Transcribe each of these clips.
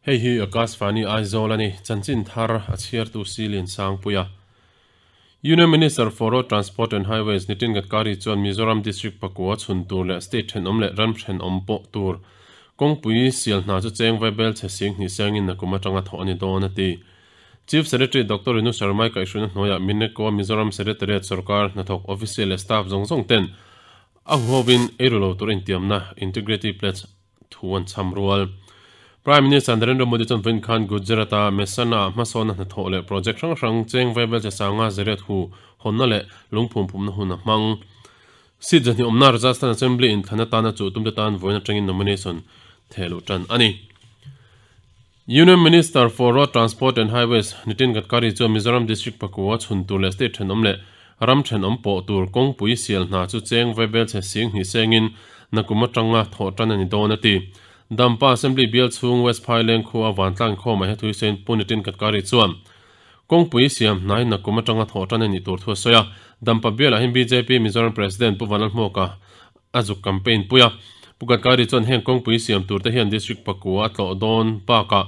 Hei hi Akashvani Aizawl a ni, chanchin thar a chhiartu Silian Sangpuia. Union Minister for Road Transport and Highways Nitin Gadkari chuan Mizoram District pakua chhun tur leh state thenawm leh ram thenawm pawh tur kawngpui sial hna chu cheng vaibel chhe sing hnih sengin nakum atanga thawh a ni dawn a ti. Chief Secretary Doctor Renu Sharma-i kaihhruina hnuaiah Mineko Mizoram Secretariat sorkar hnathawk official leh staff zawng zawng ten a huhovin eiru lo tur intiamna Integrity Pledge thu an chham rual. Prime Minister Narendra Modi chuan vawiin khan Gujarat-a Mehsana-ah hmasawnna hnathawh leh project hrang hrang cheng vaibel che sanga zariat hu hawnna leh lungphum phumna hun a hmang. Seat zahnih awmna Rajasthan Assembly inthlan atana chuh tumte tan vawiin atangin nomination theh luh tan a ni. Union Minister for Road Transport and Highways Nitin Gadkari chuan Mizoram District pakua chhun tur leh state thenawm leh ram thenawm pawh tur kawngpui sial hna chu cheng vaibel chhe sing hnih sengin nakum atanga thawh tan a ni dawn a ti. Dampa Assembly bial chhung West Phaileng khua vantlang inkhawmah he thuisain Pu Nitin Gadkari chuan kawngpui siam hnai nakum atanga thawh tan a nih tur thu a sawi a. Dampa bialah hian bjp Mizoram President Pu Vanlalhmuaka a zuk campaign pui a. Pu Gadkari chuan heng kawngpui siam tur te hian district pakua a tlawh dawn bakah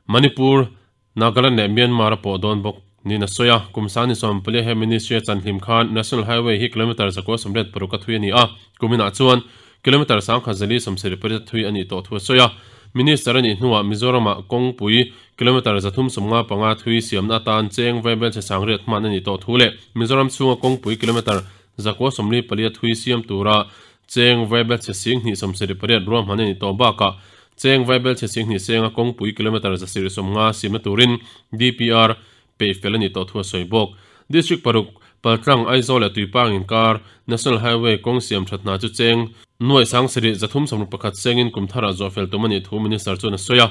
Manipur, Nagaland leh Myanmar a pawh dawn bawk niin a sawi a. Kum sangni sawmpalia he ministry a chanhlim khan National Highway hi kilometre 186 a thui a ni a, kuminah chuan kilometre 1170 a thui a nih tawh thu a sawi a. Minister a nih hnuah Mizoramah kawngpui kilometre 355 thui siamna atan cheng vaibelchhe sangriat hman a nih tawh thu leh Mizoram chhunga kawngpui kilometre 144 thui siam tura cheng vaibel chhe sing hnih 78 ruahman a nih tawh bakah cheng vaibel chhe sing hnih senga kawngpui kilometre 150 siamna turin DPR peih fel a nih tawh thu a sawi bawk. District paruk Paltlang, Aizawl leh Tuipang inkar National Highway kawng siam that hna chu cheng nuaih sang sarih 361 sengin kum tharah zawh fel tum a nih thu Minister chuan a sawi a.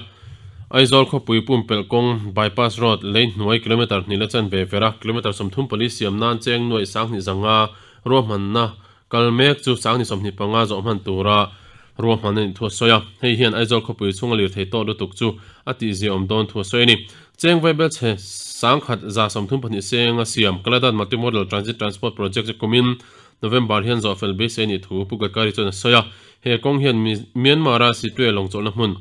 Aizawl khawpui pumpelh kawng Bypass Road lei hnuai kilometre hnih la chan ve vera kilometre 34 siam nan cheng nuaih sanghnih zanga ruahmanna kal mek chu sanghnih 25 zawh hman tura ruahman a nih thu a sawi a. Hei hian Aizawl khawpui chhunga lirthei tawh lutuk chu a tihzia awm dawn thu a sawi a ni. Cheng vaibel chhe 1,134 senga siam Kaladan Multimodal Transit Transport Project chu kumin November hian zawh fel beisei a nih thu Pu Gadkari chuan a sawi a. He kawng hian Myanmar-a Sitwe lawngchawlhna hmun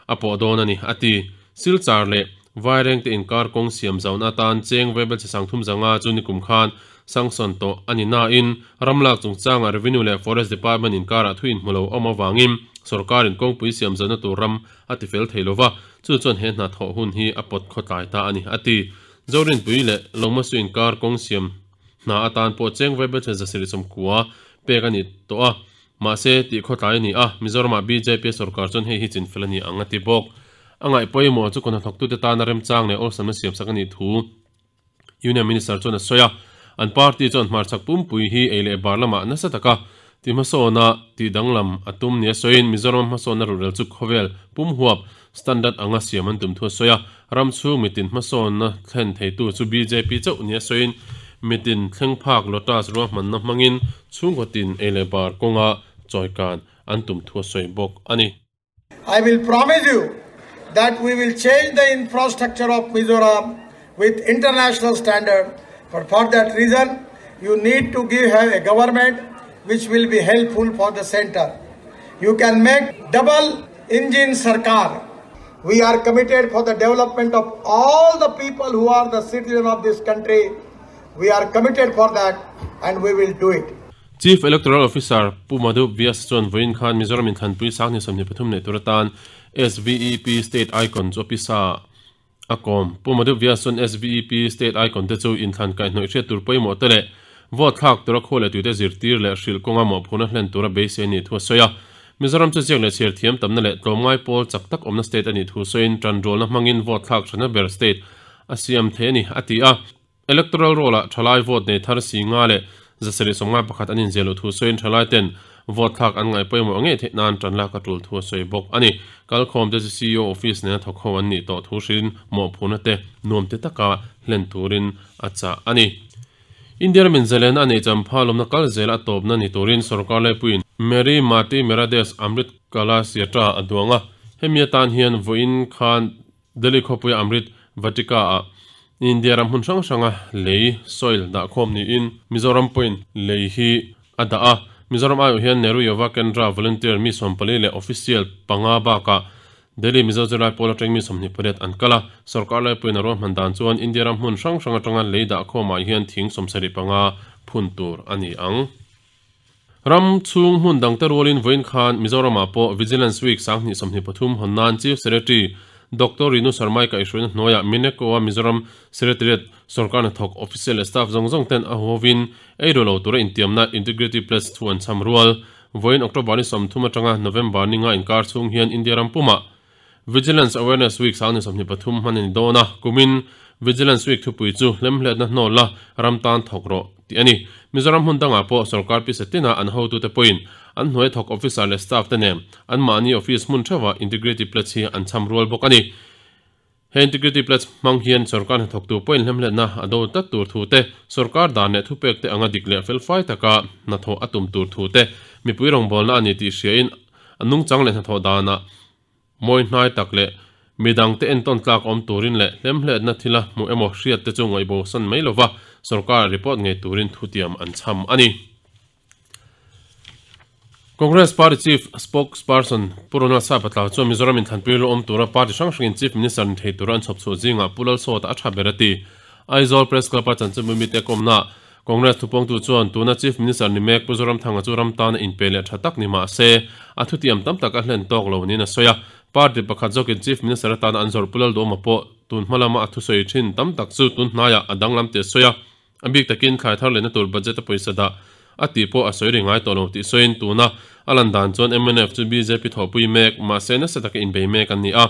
a pawh dawn a ni, a ti. Silchar leh Vairengte inkar kawng siam zauna atan cheng vaibel chhe 305 chu nikum khan sanction tawh a ni nain ramlak chungchangah Revenue leh Forest Department inkarah thu inhmu lo awm avangin sorkarin kawngpui siam zauna tur ram a ti fel thei lova, chu chuan he hna thawh hun hi a pawt khawtlai ta a ni, a ti. Zorinpui leh Lawngmasu inkar kawng siam hna atan pawh cheng vaibel chhe 790 pek a ni tawh a. Mahse, tih khawtlai a ni a, Mizoramah bjp sorkar chuan hei hi chinfel a ni ang a ti bawk. A ngaih pawimawh chu kawhnathawktute tana remchang leh awlsamna siamsak a nih thu Union Minister chuan a sawi a. An party chuan hmarchhak pumpui hi ei leh bar lamah nasa taka ti hmasawna tih danglam a tum nia sawiin Mizoram hmasawnna ruhrel chu khawvel pum huap standard anga siam an tum thu a sawi a. Ram chhung mitin hmasawnna thlen theitu chu bjp chauh nia sawiin mitin thleng phak Lotus ruahmanna hmangin chhungkaw tin ei leh bar kawnga chawikan an tum thu a sawi bawk a ni. I will promise you that we will change the infrastructure of Mizoram with international standard but for that reason you need to give have a government which will be helpful for the center. You can make double engine sarkar. We are committed for the development of all the people who are the citizen of this country. We are committed for that and we will do it. Chief Electoral Officer Pu Madhu Vyas chuan vawiin khan Mizoram inthlanpui sanghnih 23 nei tur atan SVEP State Icon chu a pisa a kawm. Pu Madhu Vyas chuan SVEP State Icon te chu inthlan kaihhnawih hriat tur pawimawh te leh vote thlak tura khaw leh tuite zirtir leh hrilh kawnga mawhphurhna hlen tura beisei a nih thu a sawi a. Mizoram chu ziak leh chhiar thiam tamna leh tlawmngai pawl chak tak awmna state a nih thu sawiin tanrualna hmangin vote thlak thana ber state a siam thei a ni, a ti a. Electoral roll-ah thalai vote nei thar si nga leh 751 an inziah loh thu sawiin thalai ten vote thlak an ngaih pawimawh ngei theih nan tan lak a tul thu a sawi bawk a ni. Kalkhawm te chu CEO office nena thawk ho an nih tawh thu hrilhin mawhphurhna te nuam ti taka hlen turin a chah a ni. India ramin zalena a neih champha lawmna kal zel a tawpna ni turin sorkar laipuiin Meri Mati Mera Desh Amrit Kala Yatra a duang a, hemi atan hian vawiin khan Delhi khawpuia Amrit Vatika-ah India ram hmun hrang hranga lei, soil, dah khawm niin Mizoram pawhin lei hi a dah a. Mizoram aiawh hian Nehru Yuva Kendra volunteer mi 14 leh official panga bakah Delhi Mizo Zirlai Pawl atang mi 28 an kal a, sorkar laipuiin a ruahman dan chuan India ram hmun hrang hrang atanga lei dah khawmah hian thing 75 phun tur a ni ang. Ram chhung hmun dangte rualin vawiin khan Mizoramah pawh Vigilance Week 2023 hawn nan Chief Secretary Doctor Rinu Sharma-i kaihhruaina hnuaiah Mineko-a Mizoram Secretariat sorkar hnathawk official leh staff zawng zawng ten a huhovin ei ru lo tura intiamna Integrity Pledge thu an chham rual. Vawiin October ni 30 atanga November ni nga inkar chhung hian India ram pumah Vigilance Awareness Week 2023 hman a ni dawn a, kumin Vigilance Week thupui chu hlemhletna hnawl la ram tan thawk rawh tih a ni. Mizoram hmun dangah pawh sorkar pisa tina an hotute pawhin an hnuai thawk officer leh staff te nen anmahni office hmun theuhah Integrity Pledge hi an chham rual bawk a ni. He Integrity Pledge hmang hian sorkar hnathawktu pawhin hlemhletna a do tlat tur thu te, sorkar dan leh thupek te anga dik leh felfai taka hnathawh a tum tur thu te, mipui rawngbawlna a ni tih hriain a nungchang leh hnathawh danah mawi hnai tak leh midangte entawn tlak awm turin leh hlemhletna thila hmuh emaw hriat te chu ngaihbosan mai lova sorkar report ngei turin thutiam an chham a ni. Congress Party Chief Spokesperson Pu Ronald Sapatla chuan Mizoram inthlanpui lu awm tura party hrang hrangin Chief Minister ni thei tura an chhawp chhuah zingah Pu Lalsawta a tha ber a ti. Aizawl Press Club-a chanchinbu mite kawmnaah Congress thupawngtu chuan tuna Chief Minister ni mek Pu Zoramthanga chu ram tana inpe leh tha tak ni mah se a thutiam tam tak a hlen tawk lo niin a sawi a. Party pakhat zawkin Chief Minister atana an zawrh Pu Lalduhawma pawh tun hma lama a thusawi thin tam tak chu tun hnaiah a danglam tih a sawi a. A bik takin thlai thar lehna tur budget a pawisa dah a tih pawh a sawi ri ngai tawh lo tih sawiin tuna a lan dan chuan mnf chu bjp thawhpui mek mahse nasa taka inbei mek an ni a,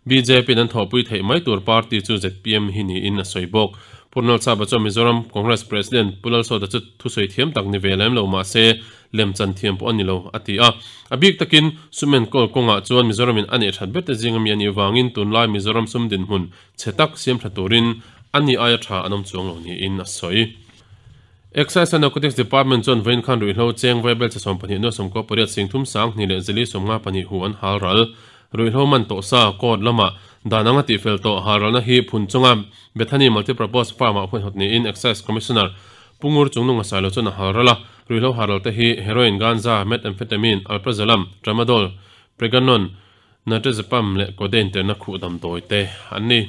bjp in an thawhpui theih mai tur party chu zpm hi niin a sawi bawk. Pu Ronald Sapa chuan Mizoram Congress President Pu Lalsawta chu thusawi thiam tak ni ve lem lo mahse lemchan thiam pawh a ni lo a ti a. A bik takin sum enkawl kawngah chuan Mizoramin a neih that berte zinga mi a nih vangin tunlai Mizoram sum dinhmun Chhe tak siam tha turin a ni aia tha an awm chuang lo niin a sawi. Excise and Narcotics Department chuan vawiin khan ruihhlo cheng vaibel che 12 nuai 98 sing thum sang hnih leh zili 52 hu an hal ral. Ruihhlo man tawh sa court lamah dan anga tihfel tawh hal ralna hi phun chunga Bethany Multipurpose Farm-ah huaihawt niin Excise Commissioner Pu Ngur Chungnunga Sailo chuan a hal ral a. Ruihhlo hal ral te hi Heroin, Ganja, Methamphetamine, Alprazolam, Tramadol, Preganon, Nitrazepam leh Codeine terna khuh damdawi te an ni.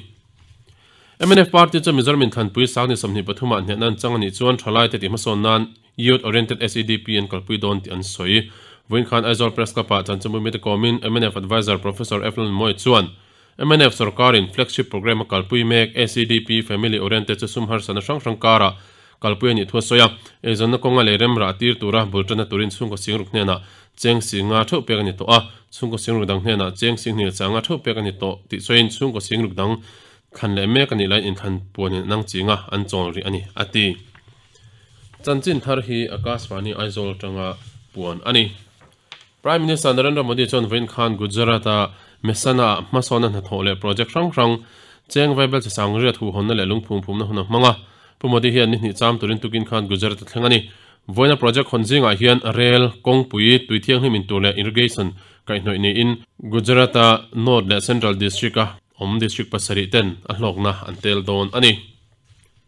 Mnf party chuan Mizoram inthlanpui sang ni 23 ah hnehna an chang a nih chuan thalai te tih hmasawn nan Youth Oriented SEDP an kalpui dawn tih an sawi. Vawiin khan Aizawl Press Club ah chanchinbu mite kawmin mnf Adviser Professor Evelyn Moy chuan mnf sorkarin flagship programme a kalpui mek SEDP Family Oriented chu sum harsatna hrang hrang karah kalpui a nih thu a sawi a. Eizawnna kawnga lei rem rah tir tura bul tanna turin chhungkaw singruk hnenah cheng singa theuh pek a ni tawh a, chhungkaw singruk dang hnenah cheng singhnih changa theuh pek a ni tawh tih sawiin chhungkaw singruk dang thlan leh mek a nih laiin inthlan puanin an ang ching a, an chawl rih a ni, a ti. Chanchin thar hi Akashvani Aizawl atanga puan a ni. Prime Minister Narendra Modi chuan vawiin khan Gujarat-a Mehsana-ah hmasawnna hnathawh leh project hrang hrang cheng vaibel che sang riat huhhawnna leh lungphum phumna hun a hmang a. Pu Modi hian ni hnih cham turin tukin khan Gujarat a thleng a ni. Vawiina project hawn zingah hian rel, kawngpui, tui thianghlim in tur leh irrigation kaihhnawih niin Gujarat-a North leh Central District-a awm district pasarih ten a hlawkna an tel dawn a ni.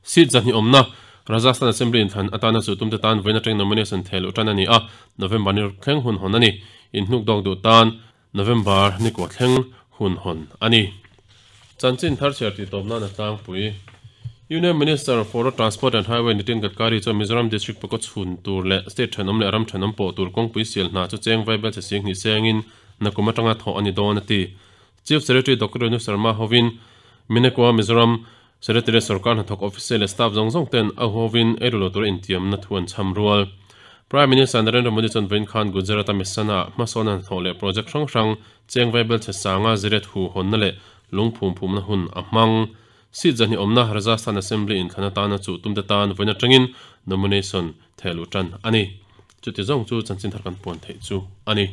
Seat zahnih awmna Rajasthan Assembly inthlan atana chu tumte tan vawiin atangin nomination theh luh tan a ni a, November ni thleng hun hawn a ni. Inhnuk dawk duh tan November ni kua thleng hun hawn a ni. Chanchin thar chhiar tih tawp nan a tlangpui. Union Minister for Road Transport and Highway Nitin Gadkari chuan Mizoram District pawh kaw chhun tur leh state thenawm leh ram thenawm pawh tur kawngpui sial hna chu cheng vaibel che sing hnih sengin nakum atanga thawh a ni dawn a ti. Chief Secretary Doctor Renu Sharma hovin Minekua Mizoram Secretariat sorkar hnathawk officer leh staff zawng zawng ten a huhovin ei ru lo tura intiamna thu an chham rual. Prime Minister Narendra Modi chuan vawiin khan Gujarat-a Mehsana-ah hmasawnna hnathawh leh project hrang hrang cheng vaibel chhe sanga ziret hu hawnna leh lungphum phumna hun a hmang. Seat zahnih awmna Rajasthan Assembly inthlan atana chuh tumte tan vawiin atangin nomination theh luh tan a ni. Chuti zawng chu chanchin thar kan puan theih chu a ni.